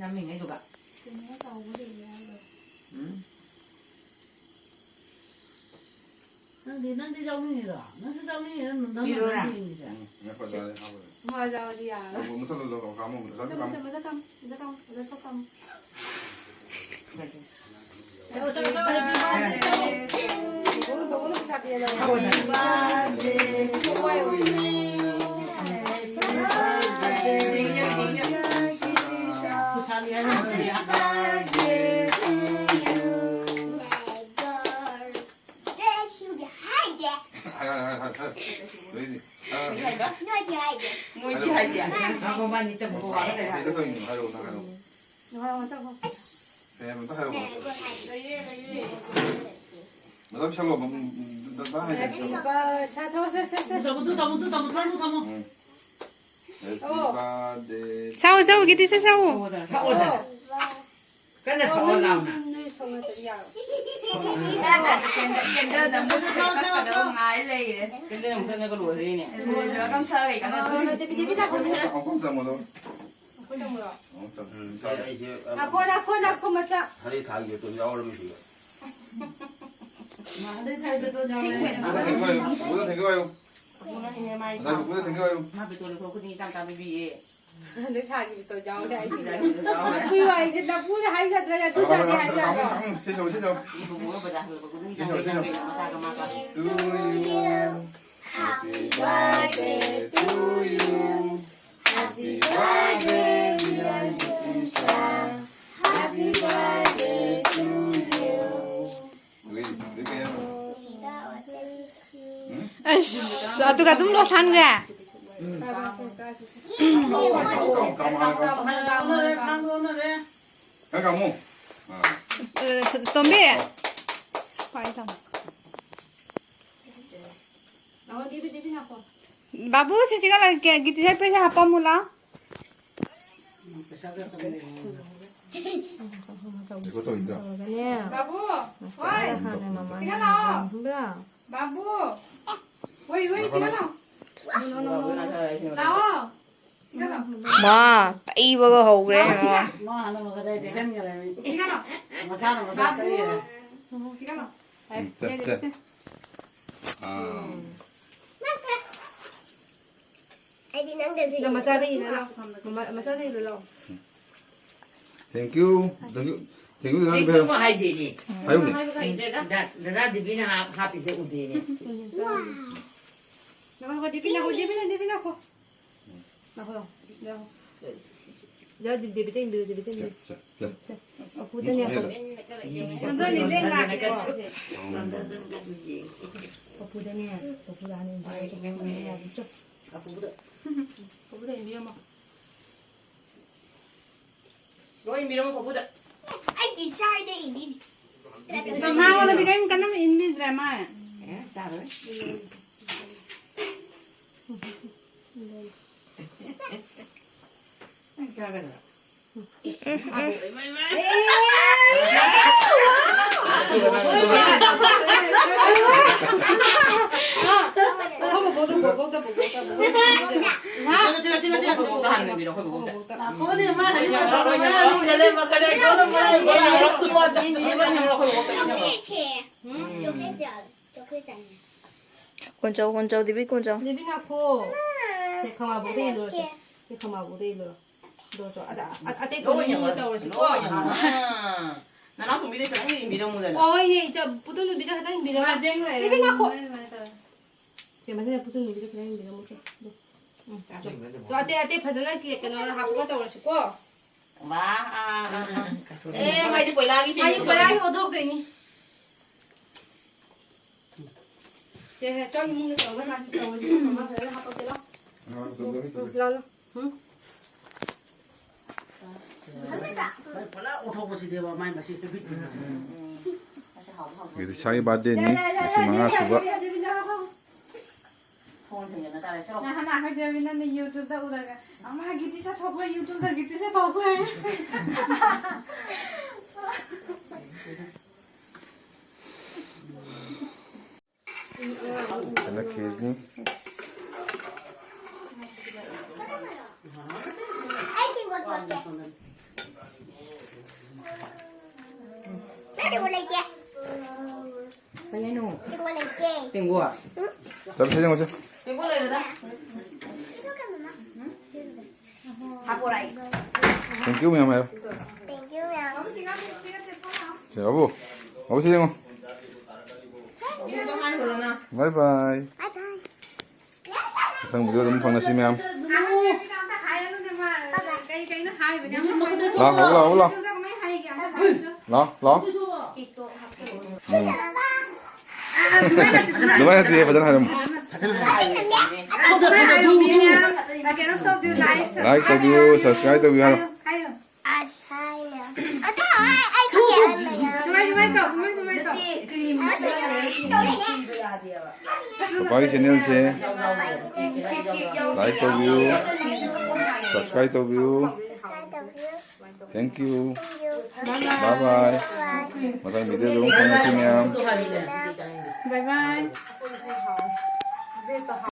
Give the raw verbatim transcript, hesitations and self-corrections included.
ꯌꯥꯝꯃꯤꯉꯩꯗꯨꯒ꯫ ꯀꯩꯅꯣ ꯇꯧꯕ ꯂꯩꯌꯦ ꯍꯥꯏꯗꯣ꯫ ꯎꯝ꯫ ꯅꯪꯗꯤ, ꯅꯪꯗꯤ ꯌꯥꯎꯅꯤꯡꯉꯤꯔꯣ? ꯅꯪꯁꯨ ꯌꯥꯎꯅꯤꯡꯉꯤꯔꯣ? ꯅꯪ ꯄꯤꯔꯣꯔꯥ? ꯅꯪ ꯌꯦꯡꯉꯤꯁꯦ? ꯎꯝ, ꯉꯥꯏꯈꯣ, ꯑꯗꯨꯗꯤ ꯍꯥꯞꯄꯒꯦ꯫ ꯃꯥ ꯌꯥꯎꯔꯗꯤ ꯌꯥꯔꯣꯏ꯫ ꯃꯨꯠꯊꯠꯂꯣ, ꯀꯥꯝꯃꯣ, ꯃꯨꯠꯊꯠꯂꯣ, ꯃꯨꯠꯊꯠꯂꯣ, ꯀꯥꯝꯃꯣ꯫ ꯃꯨꯠꯊꯠꯂꯣ, ꯃꯨꯠꯊꯠꯂꯣ, ꯃꯨꯠꯊꯠꯂꯣ꯫ ꯆꯠꯂꯣ, ꯆꯠꯂꯣ, ꯆꯠꯂꯣ, ꯆꯠꯂꯣ, ꯆꯠꯂꯣ, ꯆꯠꯂꯣ, ꯆꯠꯂꯣ꯫ ꯃꯣꯏꯗꯤ ꯍꯥꯏꯗꯦ꯫ ꯉꯥꯏꯈꯣ, ꯃꯥꯅꯤ ꯆꯪꯕ ꯋꯥꯔꯦ꯫ ꯀꯩ ꯍꯥꯏꯔꯛꯑꯣ, ꯅꯪ ꯍꯥꯏꯔꯛꯑꯣ꯫ ꯀꯩ ꯍꯥꯏꯕ ꯑꯝꯇ ꯍꯥꯏꯔꯛꯑꯣ꯫ ꯃꯗꯥꯝ ꯁꯦꯡꯂꯣ, ꯎꯝ, ꯎꯝ, ꯗ-, ꯗ ꯍꯥꯏꯔꯛꯑꯣ꯫ ꯁꯥ-, ꯁꯥ-, ꯁꯥ-, ꯁꯥ-, ꯁꯥ-, ꯊꯝꯃꯣ, ꯊꯝꯃꯣ, ꯊꯝꯃꯣ, ꯊꯝꯃꯣ, ꯊꯝꯃꯣ꯫ ꯎꯝ꯫ Happy birthday. ꯁꯥꯎ, ꯁꯥꯎ, ꯒꯤꯇꯤ ꯁꯥ, ꯁꯥꯎ꯫ ꯁꯥꯎꯑꯣꯗ꯫ ꯀꯟꯅ ꯁꯥꯎꯑꯣ ꯂꯥꯎꯅ꯫ ꯅꯣꯏ ꯁꯥꯎꯅꯗ꯭ꯔꯗꯤ ꯌꯥꯔꯣꯏ꯫ ꯀꯦꯟꯗꯜꯗ ꯃꯨꯠꯈ꯭ꯔꯦ, ꯀꯛꯀꯗꯕ ꯉꯥꯏ ꯂꯩꯔꯦ꯫ ꯀꯦꯟꯗꯜ ꯑꯃꯨꯛ ꯊꯥꯒꯠꯂꯒ ꯂꯣꯏꯔꯦꯅꯦ꯫ ꯂꯣꯏꯔꯒ ꯑꯃ ꯁꯥꯔꯦ, ꯀꯟꯅ꯫ ꯑ, ꯗꯦꯕꯤ, ꯗꯦꯕꯤ ꯂꯥꯛꯈꯣ꯫ ꯑꯃꯨꯛꯇꯪ ꯆꯪꯉꯣ ꯑꯗꯣ꯫ ꯑꯩꯈꯣꯏ ꯆꯪꯕ꯭ꯔꯣ? ꯑꯃꯨꯛꯇꯪ꯫ ꯎꯝ, ꯁꯥꯔꯦ꯫ ꯑꯩꯁꯦ, ꯑ, ꯉꯥꯏꯈꯣ, ꯉꯥꯏꯈꯣ, ꯉꯥꯏꯈꯣ, ꯃꯆꯥ꯫ ꯍꯔꯦ ꯊꯥꯒꯤ ꯕꯦꯇꯣꯟ ꯌꯥꯎꯔꯝꯃꯤ ꯁꯤꯗ꯫ ꯍꯟꯗꯛ ꯊꯥꯒꯤ ꯕꯦꯇꯣꯟ ꯌꯥꯎꯔꯦ꯫ ꯁꯤꯡꯕ꯫ ꯄꯨꯔ ꯊꯦꯡꯒꯥꯏꯌꯨ, ꯄꯨꯔ ꯊꯦꯡꯒꯥꯏꯌꯨ꯫ ꯄꯨꯄꯨꯅ ꯍꯦꯟꯅ ꯃꯥꯏ ꯉꯁꯥꯏ ꯄꯨꯄꯨꯗ ꯊꯦꯡꯒꯥꯏꯌꯨ꯫ ꯃꯥ ꯕꯦꯇꯣꯟ ꯂꯧꯊꯣꯛ ꯈꯨꯗꯤꯡꯒꯤ ꯇꯥꯡ ꯇꯥꯡ ꯄꯤꯕꯤꯌꯦ꯫ ꯍꯟꯗꯛ ꯊꯥꯒꯤ ꯕꯦꯇꯣꯟ ꯌꯥꯎꯔꯦ ꯍꯥꯏꯁꯤꯅꯦ꯫ ꯌꯥꯎꯔꯦ꯫ ꯄꯨꯄꯨꯒꯤ ꯋꯥꯔꯤꯁꯦ ꯅꯝꯐꯨꯗ ꯍꯥꯏꯒꯗ꯭ꯔꯥ, ꯌꯥꯝ ꯊꯨꯅ ꯆꯥꯒꯦ ꯍꯥꯏꯕ꯭ꯔꯥ? ꯀꯥꯃꯨ, ꯀꯥꯃꯨ, ꯁꯤ ꯇꯧ, ꯁꯤ ꯇꯧ꯫ ꯄꯨꯄꯨꯒ ꯕꯖꯥꯔ ꯍꯜꯂꯛꯄ ꯈꯨꯗꯤꯡꯒꯤ ꯁꯤ ꯇꯧ, ꯁꯤ ꯇꯧ꯫ ꯃꯆꯥꯒ ꯃꯥꯒ꯫ To you. Happy birthday to you. Happy birthday, dear Nikisha. Happy birthday to you. ꯑꯁ, ꯑꯗꯨꯒ ꯑꯗꯨꯝ ꯂꯣꯏꯁꯟꯈ꯭ꯔꯦ꯫ ꯅꯪ ꯀꯥꯃꯨ꯫ ꯑ, ꯇꯣꯝꯕꯤ꯫ ꯄꯥꯏ ꯊꯝꯃꯣ꯫ ꯕꯥꯕꯨ, ꯁꯤꯁꯤꯒ ꯂꯩ-, ꯀꯦ-, ꯒꯤꯇꯤ ꯁꯥꯏ ꯄꯩꯁꯥ ꯍꯥꯞꯄꯝꯃꯨ ꯂꯥꯎ꯫ ꯔꯦꯀꯣꯔꯗ ꯇꯧꯔꯤꯕ꯭ꯔꯣ? ꯕꯥꯕꯨ, ꯍꯣꯏ꯫ ꯁꯤꯒ ꯂꯥꯛꯑꯣ꯫ ꯕꯥꯕꯨ꯫ ꯍꯣꯏ, ꯍꯣꯏ, ꯁꯤꯒ ꯂꯥꯛꯑꯣ꯫ ꯂꯥꯛꯑꯣ꯫ ꯃꯥ ꯇꯩꯕꯒ ꯍꯧꯈ꯭ꯔꯦ꯫ ꯃꯥ ꯍꯥꯟꯅ ꯃꯈꯥꯗ ꯇꯩꯁꯟꯈ꯭ꯔꯦ꯫ ꯃꯁꯥꯅ ꯃꯁꯥ ꯇꯩꯔꯦ꯫ ꯎꯝ, ꯆꯠ, ꯆꯠ꯫ ꯑꯥ꯫ ꯑꯩꯗꯤ ꯅꯪꯗꯁꯨ ꯅꯪ ꯃꯆꯥꯗ ꯏꯜꯂ ꯂꯥꯛꯑꯣ꯫ ꯃꯃꯥ-, ꯃꯆꯥꯗ ꯏꯜꯂ ꯂꯥꯛꯑꯣ꯫ Thank you, thank you, thank you, ꯗꯗꯥ ꯊꯦꯡꯀ꯭ꯌꯨ ꯕꯦꯝ꯫ ꯑꯃ ꯍꯥꯏꯗꯦꯅꯦ꯫ ꯍꯥꯏꯌꯨꯅꯦ꯫ ꯍꯥꯏꯕ ꯍꯩꯇ꯭ꯔꯦꯗ꯫ ꯗꯥ-, ꯗꯗꯥ ꯗꯤꯕꯤꯅ ꯍꯥꯞ-, ꯍꯥꯞꯄꯤꯁꯦ ꯎꯗꯦꯅꯦ꯫ ꯎꯝ, ꯆꯥꯔꯨꯅꯦ꯫ ꯅꯈꯣꯏ ꯗꯤꯕꯤ ꯂꯥꯛꯈꯣ, ꯗꯤꯕꯤ ꯂꯥꯛꯈꯣ, ꯗꯤꯕꯤ ꯂꯥꯛꯈꯣ꯫ ꯂꯥꯛꯈꯣ, ꯂꯥꯛꯈꯣ, ꯂꯥꯛꯈꯣ꯫ ꯌꯥ, ꯗꯤ-, ꯗꯤꯕꯤꯗ ꯏꯟꯕꯤꯌꯨ, ꯗꯤꯕꯤꯗ ꯏꯟꯕꯤꯌꯨ꯫ ꯆꯠ, ꯆꯠ꯫ ꯆꯠ꯫ ꯑꯄꯨꯗꯅꯦ, ꯎꯝ, ꯑꯄꯨ-, ꯍꯦꯜꯂꯣ꯫ ꯑꯗꯨꯅꯤ ꯂꯦꯡ ꯂꯥꯛꯀꯦ꯫ ꯑꯄꯨꯗꯅꯦ, ꯑꯄꯨꯗ ꯍꯥꯟꯅ ꯏꯟꯕꯤꯌꯨ꯫ ꯆꯠ꯫ ꯑꯄꯨꯗ꯫ ꯑꯄꯨꯗ ꯏꯟꯕꯤꯔꯝꯃꯣ꯫ ꯂꯣꯏ ꯏꯟꯕꯤꯔꯝꯃꯣ ꯄꯞꯄꯨꯗ꯫ ꯑꯩꯒꯤ ꯁꯥꯏꯗ ꯏꯅꯤ꯫ ꯑꯗꯣ ꯃꯉꯣꯟꯗꯗꯤ ꯀꯔꯤꯝ ꯀꯟꯅ ꯏꯟꯕꯤꯗ꯭ꯔꯦ ꯃꯥ꯫ ꯑꯦ, ꯆꯥꯔꯣꯏ꯫ ꯅꯪ ꯆꯥꯒꯗ꯭ꯔꯥ? ꯆꯤꯡꯉ, ꯆꯤꯡꯉ, ꯆꯤꯡꯉ, ꯆꯤꯡꯉ, ꯆꯤꯡꯉ꯫ ꯕꯣꯕꯣꯛꯇ ꯍꯥꯟꯅ ꯏꯟꯕꯤꯔꯣ, ꯑꯩꯈꯣꯏ ꯕꯣꯕꯣꯛꯇ꯫ ꯅꯥꯀꯣꯡꯗꯤ ꯃꯥꯅ ꯑꯩꯉꯣꯟꯗ ꯂꯣꯏꯅ ꯂꯨꯝꯅ ꯂꯩꯕ ꯀꯗꯥꯏ ꯀꯣꯟꯅ ꯃꯥꯅ ꯑꯩꯉꯣꯟꯗ ꯂꯣꯏꯅ ꯂꯨꯝꯅ ꯆꯠ-꯫ ꯆꯤꯡꯉ, ꯆꯤꯡꯉ, ꯆꯤꯡꯉ, ꯑꯩꯈꯣꯏ ꯕꯣꯕꯣꯛꯇ ꯏꯟꯕꯤꯔꯣ꯫ ꯀꯣꯟꯆꯧ, ꯀꯣꯟꯆꯧ, ꯗꯤꯕꯤ ꯀꯣꯟꯆꯧ꯫ ꯗꯤꯕꯤ ꯉꯥꯏꯈꯣ꯫ ꯁꯦ, ꯈꯃꯥꯕꯣꯛꯇ ꯏꯜꯂꯨꯔꯣ ꯁꯦ꯫ ꯁꯦ, ꯈꯃꯥꯕꯣꯛꯇ ꯏꯜꯂꯨꯔꯣ꯫ ꯗꯣ, ꯆꯣ, ꯑꯗ, ꯑ-, ꯑꯇꯦꯛꯄ ꯂꯣꯏꯅ ꯃꯑꯣꯡꯗ ꯇꯧꯔꯁꯤꯀꯣ꯫ ꯂꯣꯏꯅ꯫ ꯑꯥ꯫ ꯅꯅꯥꯎꯇꯣꯝꯕꯤꯗ ꯈꯤꯇꯪ ꯏꯟꯕꯤꯔꯝꯃꯨꯗꯅ꯫ ꯑꯣ, ꯍꯣꯏꯅꯦ, ꯏꯆꯥ, ꯄꯨꯇꯣꯟ ꯅꯨꯄꯤꯗ ꯈꯤꯇꯪ ꯏꯟꯕꯤꯔꯝꯃꯣ꯫ ꯃꯥ ꯆꯦꯡ ꯂꯩꯔꯦ꯫ ꯗꯤꯕꯤ ꯉꯥꯏꯈꯣ꯫ ꯃꯥꯅꯦ, ꯃꯥꯅꯦ, ꯇꯧꯔꯦ꯫ ꯁꯦ, ꯃꯁꯤꯅ ꯄꯨꯇꯣꯟ ꯅꯨꯄꯤꯗ ꯈꯤꯇꯪ ꯏꯟꯕꯤꯔꯝꯃꯨ ꯁꯦ꯫ ꯗꯣ꯫ ꯎꯝ, ꯆꯣ꯫ ꯆꯣ, ꯑꯇꯩ, ꯑꯇꯩ ꯐꯖꯅ ꯀꯩꯅꯣ ꯍꯥꯞꯄꯒ ꯇꯧꯔꯁꯤꯀꯣ꯫ ꯋꯥ, ꯑꯥ, ꯑꯥ, ꯑꯥ꯫ ꯑꯦ, ꯃꯥꯏꯗꯤ ꯄꯣꯏꯂꯥꯒꯤ ꯃꯥꯏꯗꯤ ꯁꯤꯅꯤ꯫ ꯄꯣꯏꯂꯥꯒꯤ ꯑꯣꯟꯊꯣꯛꯇꯣꯏꯅꯤ꯫ ꯁꯦ, ꯁꯦ, ꯆꯥꯛ ꯏꯃꯨꯡꯗ ꯇꯧꯔꯒ ꯆꯥꯁꯤ, ꯇꯧꯔꯁꯤ꯫ ꯃꯃꯥ ꯐꯖꯅ ꯍꯥꯞꯄꯛꯀꯦ, ꯂꯥꯎ꯫ ꯎꯝ, ꯂꯥꯎ, ꯂꯥꯎ꯫ ꯎꯝ꯫ ꯄꯨꯂꯞ ꯑꯣꯟꯊꯣꯛꯄꯁꯤꯅꯦꯕ ꯃꯥꯏ ꯃꯁꯤ ꯍꯦꯕꯤꯠ꯫ ꯎꯝ꯫ ꯏꯁꯥꯒꯤ ꯕꯥꯔꯗꯦꯅꯤ, ꯉꯁꯤ ꯃꯉꯥ ꯁꯨꯕ꯫ ꯐꯣꯟ ꯊꯦꯡꯅ ꯇꯥꯔꯦ, ꯆꯠꯂꯣ꯫ ꯅꯍꯥꯟ ꯑꯩꯈꯣꯏ ꯖꯦꯕꯤꯅꯥꯅ YouTube-ꯇ ꯎꯔꯒ, "ꯑꯃ ꯒꯤꯇꯤ ꯁꯥꯊꯣꯛꯈꯣ, YouTube-ꯇ ꯒꯤꯇꯤ ꯁꯥꯊꯣꯛꯈꯣ" ꯍꯥꯏ꯫ ꯐꯖꯅ ꯈꯦꯔꯅꯤ꯫ ꯇꯦꯡꯀꯣꯠ ꯂꯩꯇꯦ꯫ ꯀꯩ ꯍꯥꯏꯅꯣ? ꯇꯦꯡꯀꯣꯠ ꯂꯩꯇꯦ꯫ ꯇꯦꯡꯀꯣꯠ? ꯆꯠꯂꯁꯤ, ꯌꯦꯡꯉꯨꯁꯤ꯫ ꯇꯦꯡꯀꯣꯠ ꯂꯩꯔꯦꯗ꯫ ꯍꯥꯞꯄꯣꯔꯥ ꯑꯩ? Thank you ꯃꯌꯥꯝ ꯍꯥꯏꯌꯣ꯫ Thank you ꯃꯌꯥꯝ꯫ ꯁꯦ, ꯕꯥꯕꯨ꯫ ꯕꯥꯕꯨ, ꯁꯤ ꯌꯦꯡꯉꯣ꯫ ꯕꯥꯏ ꯕꯥꯏ꯫ ꯕꯥꯏ ꯕꯥꯏ꯫ ꯃꯊꯪ video ꯑꯗꯨꯝ ꯐꯪꯅꯁꯤ ꯃꯌꯥꯝ꯫ ꯂꯥꯛꯑꯣ, ꯂꯥꯛꯑꯣ, ꯂꯥꯛꯑꯣ꯫ ꯂꯥꯛꯑꯣ, ꯂꯥꯛꯑꯣ꯫ ꯎꯝ꯫ ꯑꯗꯨꯃꯥꯏꯅ ꯅꯠꯇꯦ, ꯐꯖꯅ ꯍꯥꯏꯔꯝꯃꯨ꯫ Like ꯇꯧꯕꯤꯌꯨ, subscribe ꯇꯧꯕꯤꯌꯨ ꯍꯥꯏꯔꯣ꯫ ꯑꯁ꯫ ꯁꯨꯃꯥꯏ, ꯁꯨꯃꯥꯏ ꯇꯧ, ꯁꯨꯃꯥꯏ, ꯁꯨꯃꯥꯏ ꯇꯧ꯫ ꯄꯄꯥꯒꯤ channelꯁꯦ like ꯇꯧꯕꯤꯌꯨ, subscribe ꯇꯧꯕꯤꯌꯨ꯫ Thank you꯫ Bye bye꯫ ꯃꯊꯪ videoꯗ ꯑꯃꯨꯛ ꯐꯪꯉꯁꯤ ꯃꯌꯥꯝ꯫ Bye bye꯫